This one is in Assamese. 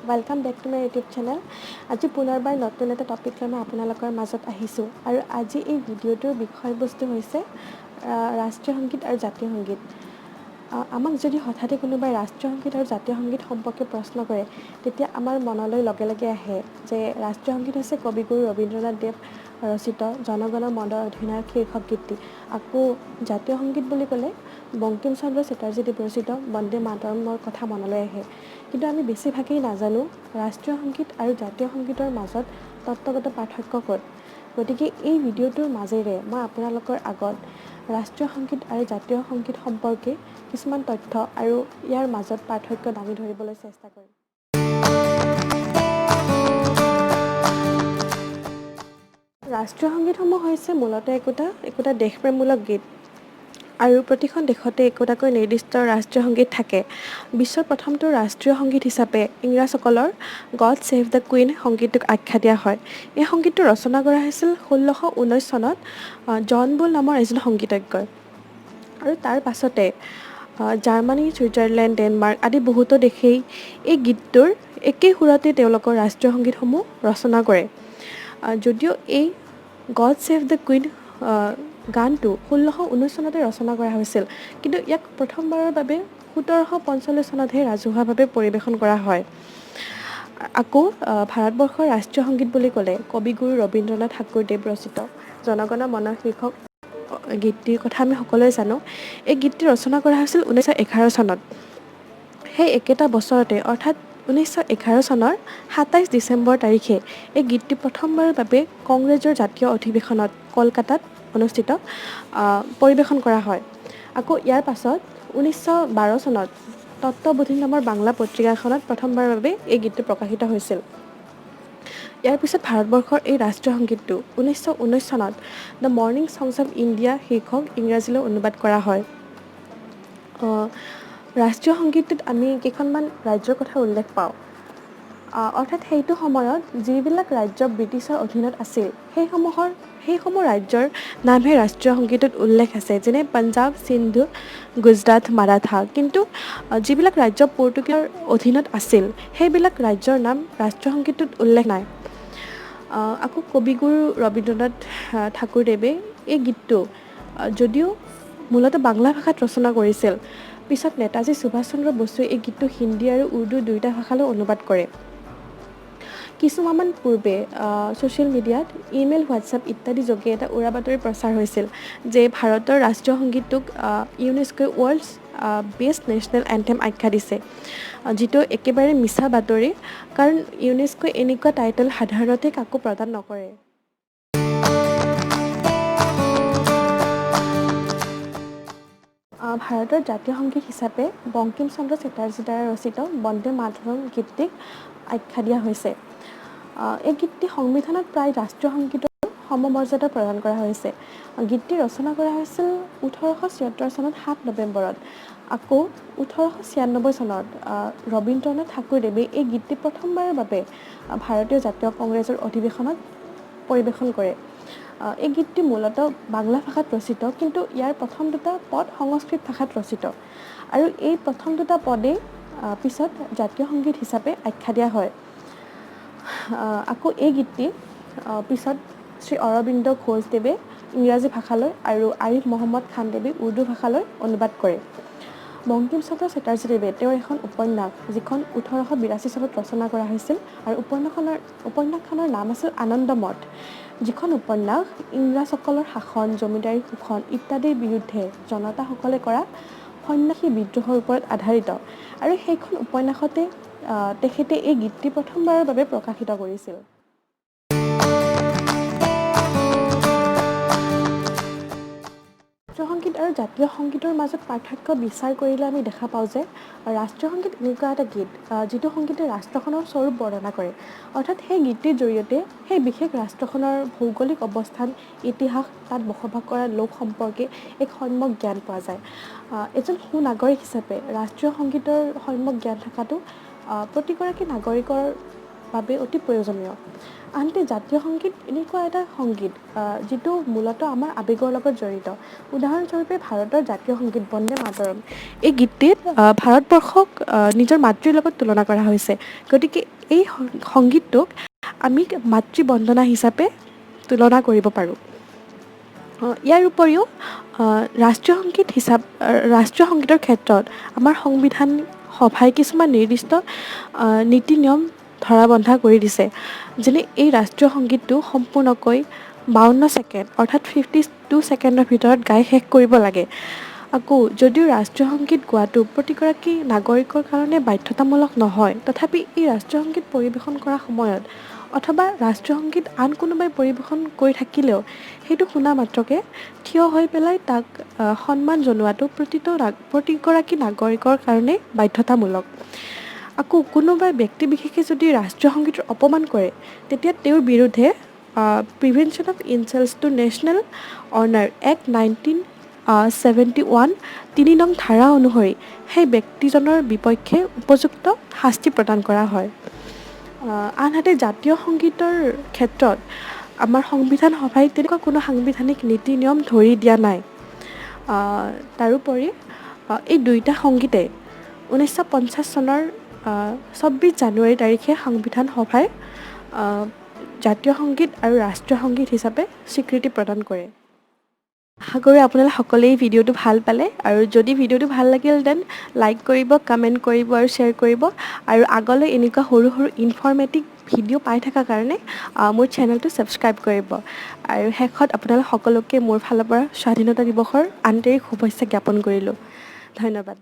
Welcome back to my YouTube channel. আজি পুনৰবাৰ নতুন এটা টপিক লৈ মই আপোনালোকৰ মাজত আহিছোঁ আৰু আজি এই ভিডিঅ'টোৰ বিষয়বস্তু হৈছে ৰাষ্ট্ৰীয় সংগীত আৰু জাতীয় সংগীত। আমাক যদি হঠাতে কোনোবাই ৰাষ্ট্ৰীয় সংগীত আৰু জাতীয় সংগীত সম্পৰ্কে প্ৰশ্ন কৰে, তেতিয়া আমাৰ মনলৈ লগে লগে আহে যে ৰাষ্ট্ৰীয় সংগীত হৈছে কবিগুৰু ৰবীন্দ্ৰনাথ দেৱ ৰচিত জনগণ মন অধিনায়ক শীৰ্ষক গীতটি। আকৌ জাতীয় সংগীত বুলি ক'লে বংকিম চন্দ্ৰ চেটাৰ্জীদেৱ ৰচিত বন্দে মাতৰমৰ কথা মনলৈ আহে। কিন্তু আমি বেছিভাগেই নাজানো ৰাষ্ট্ৰীয় সংগীত আৰু জাতীয় সংগীতৰ মাজত তত্ত্বগত পাৰ্থক্য ক'ত। গতিকে এই ভিডিঅ'টোৰ মাজেৰে মই আপোনালোকৰ আগত ৰাষ্ট্ৰীয় সংগীত আৰু জাতীয় সংগীত সম্পৰ্কে কিছুমান তথ্য আৰু ইয়াৰ মাজত পাৰ্থক্য দাঙি ধৰিবলৈ চেষ্টা কৰিম। ৰাষ্ট্ৰীয় সংগীতসমূহ হৈছে মূলতঃ একোটা একোটা দেশপ্ৰেমমূলক গীত আৰু প্ৰতিখন দেশতে একোটাকৈ নিৰ্দিষ্ট ৰাষ্ট্ৰীয় সংগীত থাকে। বিশ্বৰ প্ৰথমটো ৰাষ্ট্ৰীয় সংগীত হিচাপে ইংৰাজসকলৰ গড ছেভ the queen সংগীতটোক আখ্যা দিয়া হয়। এই সংগীতটো ৰচনা কৰা হৈছিল 1619 চনত জন বুল নামৰ এজন সংগীতজ্ঞই। আৰু তাৰ পাছতে জাৰ্মানী, ছুইজাৰলেণ্ড, ডেনমাৰ্ক আদি বহুতো দেশেই এই গীতটোৰ একেই সুৰতে তেওঁলোকৰ ৰাষ্ট্ৰীয় সংগীতসমূহ ৰচনা কৰে। যদিও এই গড ছেভ the queen গানটো 1619 চনতে ৰচনা কৰা হৈছিল, কিন্তু ইয়াক প্ৰথমবাৰৰ বাবে 1745 চনতহে ৰাজহুৱাভাৱে পৰিৱেশন কৰা হয়। আকৌ ভাৰতবৰ্ষৰ ৰাষ্ট্ৰীয় সংগীত বুলি ক'লে কবিগুৰু ৰবীন্দ্ৰনাথ ঠাকুৰদেৱ ৰচিত জনগণ মন শীৰ্ষক গীতটিৰ কথা আমি সকলোৱে জানো। এই গীতটি ৰচনা কৰা হৈছিল 1911 চনত। সেই একেটা বছৰতে, অৰ্থাৎ 1911 চনৰ 27 ডিচেম্বৰ তাৰিখে এই গীতটি প্ৰথমবাৰৰ বাবে কংগ্ৰেছৰ জাতীয় অধিৱেশনত কলকাতাত অনুষ্ঠিত পৰিৱেশন কৰা হয়। আকৌ ইয়াৰ পাছত 1912 চনত তত্ত্ববোধিনী নামৰ বাংলা পত্ৰিকাখনত প্ৰথমবাৰৰ বাবে এই গীতটো প্ৰকাশিত হৈছিল। ইয়াৰ পিছত ভাৰতবৰ্ষৰ এই ৰাষ্ট্ৰীয় সংগীতটো 1919 চনত the morning songs of India শীৰ্ষক ইংৰাজীলৈ অনুবাদ কৰা হয়। ৰাষ্ট্ৰীয় সংগীতটোত আমি কেইখনমান ৰাজ্যৰ কথা উল্লেখ পাওঁ। অৰ্থাৎ সেইটো সময়ত যিবিলাক ৰাজ্য ব্ৰিটিছৰ অধীনত আছিল, সেইসমূহ ৰাজ্যৰ নামহে ৰাষ্ট্ৰীয় সংগীতত উল্লেখ আছে, যেনে পাঞ্জাৱ, সিন্ধু, গুজৰাট, মাৰাঠা। কিন্তু যিবিলাক ৰাজ্য পৰ্তুগীজৰ অধীনত আছিল, সেইবিলাক ৰাজ্যৰ নাম ৰাষ্ট্ৰীয় সংগীতটোত উল্লেখ নাই। আকৌ কবিগুৰু ৰবীন্দ্ৰনাথ ঠাকুৰদেৱে এই গীতটো যদিও মূলতঃ বাংলা ভাষাত ৰচনা কৰিছিল, পিছত নেতাজী সুভাষ চন্দ্ৰ বসুৱে এই গীতটো হিন্দী আৰু উৰ্দু দুয়োটা ভাষালৈ অনুবাদ কৰে। কিছুমাহমান পূৰ্বে ছ'চিয়েল মিডিয়াত ইমেইল, হোৱাটছআপ ইত্যাদি যোগে এটা উৰা বাতৰি প্ৰচাৰ হৈছিল যে ভাৰতৰ ৰাষ্ট্ৰীয় সংগীতটোক ইউনেস্কোই ৱৰ্ল্ডছ বেষ্ট নেশ্যনেল এন্থেম আখ্যা দিছে, যিটো একেবাৰে মিছা বাতৰি, কাৰণ ইউনেস্কোই এনেকুৱা টাইটেল সাধাৰণতে কাকো প্ৰদান নকৰে। ভাৰতৰ জাতীয় সংগীত হিচাপে বংকিম চন্দ্ৰ চেটাৰ্জীৰ দ্বাৰা ৰচিত বন্দে মাতৰম গীতটিক আখ্যা দিয়া হৈছে। এই গীতটি সংবিধানত প্ৰায় ৰাষ্ট্ৰীয় সংগীতৰ সমমৰ্যাদা প্ৰদান কৰা হৈছে। গীতটি ৰচনা কৰা হৈছিল 1876 চনত 7 নৱেম্বৰত। আকৌ 1896 চনত ৰবীন্দ্ৰনাথ ঠাকুৰদেৱে এই গীতটি প্ৰথমবাৰৰ বাবে ভাৰতীয় জাতীয় কংগ্ৰেছৰ অধিৱেশনত পৰিৱেশন কৰে। এই গীতটি মূলতঃ বাংলা ভাষাত ৰচিত, কিন্তু ইয়াৰ প্ৰথম দুটা পদ সংস্কৃত ভাষাত ৰচিত আৰু এই প্ৰথম দুটা পদেই পিছত জাতীয় সংগীত হিচাপে আখ্যা দিয়া হয়। আকৌ এই গীতটি পিছত শ্ৰী অৰবিন্দ ঘোষদেৱে ইংৰাজী ভাষালৈ আৰু আৰিফ মহম্মদ খানদেৱে উৰ্দু ভাষালৈ অনুবাদ কৰে। বংকিম চন্দ্ৰ চেটাৰ্জীদেৱে তেওঁৰ এখন উপন্যাস, যিখন 1882 চনত ৰচনা কৰা হৈছিল আৰু উপন্যাসখনৰ নাম আছিল আনন্দমঠ, যিখন উপন্যাস ইংৰাজসকলৰ শাসন, জমিদাৰী শোষণ ইত্যাদিৰ বিৰুদ্ধে জনতাসকলে কৰা সন্ন্যাসী বিদ্ৰোহৰ ওপৰত আধাৰিত আৰু সেইখন উপন্যাসতে তেখেতে এই গীতটি প্ৰথমবাৰৰ বাবে প্ৰকাশিত কৰিছিল। ৰাষ্ট্ৰীয় সংগীত আৰু জাতীয় সংগীতৰ মাজত পাৰ্থক্য বিচাৰ কৰিলে আমি দেখা পাওঁ যে ৰাষ্ট্ৰীয় সংগীত এনেকুৱা এটা গীত যিটো সংগীতে ৰাষ্ট্ৰখনৰ স্বৰূপ বৰ্ণনা কৰে। অৰ্থাৎ সেই গীতটিৰ জৰিয়তে সেই বিশেষ ৰাষ্ট্ৰখনৰ ভৌগোলিক অৱস্থান, ইতিহাস, তাত বসবাস কৰা লোক সম্পৰ্কে এক সম্যক জ্ঞান পোৱা যায়। এজন সুনাগৰিক হিচাপে ৰাষ্ট্ৰীয় সংগীতৰ সম্যক জ্ঞান থকাটো প্ৰতিগৰাকী নাগৰিকৰ বাবে অতি প্ৰয়োজনীয়। আনহাতে জাতীয় সংগীত এনেকুৱা এটা সংগীত, যিটো মূলতঃ আমাৰ আৱেগৰ লগত জড়িত। উদাহৰণস্বৰূপে ভাৰতৰ জাতীয় সংগীত বন্দে মাতৰম। এই গীতটিত ভাৰতবৰ্ষক নিজৰ মাতৃৰ লগত তুলনা কৰা হৈছে। গতিকে এই সংগীতটোক আমি মাতৃ বন্দনা হিচাপে তুলনা কৰিব পাৰোঁ। ইয়াৰ উপৰিও ৰাষ্ট্ৰীয় সংগীতৰ ক্ষেত্ৰত আমাৰ সংবিধান সভাই কিছুমান নিৰ্দিষ্ট নীতি নিয়ম ধৰা বন্ধা কৰি দিছে। যেনে এই ৰাষ্ট্ৰীয় সংগীতটো সম্পূৰ্ণকৈ 52 ছেকেণ্ড, অৰ্থাৎ 52 ছেকেণ্ডৰ ভিতৰত গাই শেষ কৰিব লাগে। আকৌ যদিও ৰাষ্ট্ৰীয় সংগীত গোৱাটো প্ৰতিগৰাকী নাগৰিকৰ কাৰণে বাধ্যতামূলক নহয়, তথাপি এই ৰাষ্ট্ৰীয় সংগীত পৰিৱেশন কৰা সময়ত অথবা ৰাষ্ট্ৰীয় সংগীত আন কোনোবাই পৰিৱেশন কৰি থাকিলেও সেইটো শুনা মাত্ৰকে থিয় হৈ পেলাই তাক সন্মান জনোৱাটো প্ৰতিগৰাকী নাগৰিকৰ কাৰণে বাধ্যতামূলক। আকৌ কোনোবা ব্যক্তি বিশেষে যদি ৰাষ্ট্ৰীয় সংগীতৰ অপমান কৰে, তেতিয়া তেওঁৰ বিৰুদ্ধে Prevention of Insults to National Honour Act, 1971 3 নং ধাৰা অনুসৰি সেই ব্যক্তিজনৰ বিপক্ষে উপযুক্ত শাস্তি প্ৰদান কৰা হয়। আনহাতে জাতীয় সংগীতৰ ক্ষেত্ৰত আমাৰ সংবিধান সভাই তেনেকুৱা কোনো সাংবিধানিক নীতি নিয়ম ধৰি দিয়া নাই। তাৰোপৰি এই দুয়োটা সংগীতে 1950 চনৰ 26 জানুৱাৰী তাৰিখে সংবিধান সভাই জাতীয় সংগীত আৰু ৰাষ্ট্ৰীয় সংগীত হিচাপে স্বীকৃতি প্ৰদান কৰে। আশা কৰোঁ আপোনালোক সকলোৱে এই ভিডিঅ'টো ভাল পালে আৰু যদি ভিডিঅ'টো ভাল লাগিল, then like কৰিব, কমেণ্ট কৰিব আৰু শ্বেয়াৰ কৰিব। আৰু আগলৈ এনেকুৱা সৰু সৰু ইনফৰ্মেটিভ ভিডিঅ' পাই থকাৰ কাৰণে মোৰ চেনেলটো ছাবস্ক্ৰাইব কৰিব। আৰু শেষত আপোনালোক সকলোকে মোৰ ফালৰ পৰা স্বাধীনতা দিৱসৰ আন্তৰিক শুভেচ্ছা জ্ঞাপন কৰিলোঁ। ধন্যবাদ।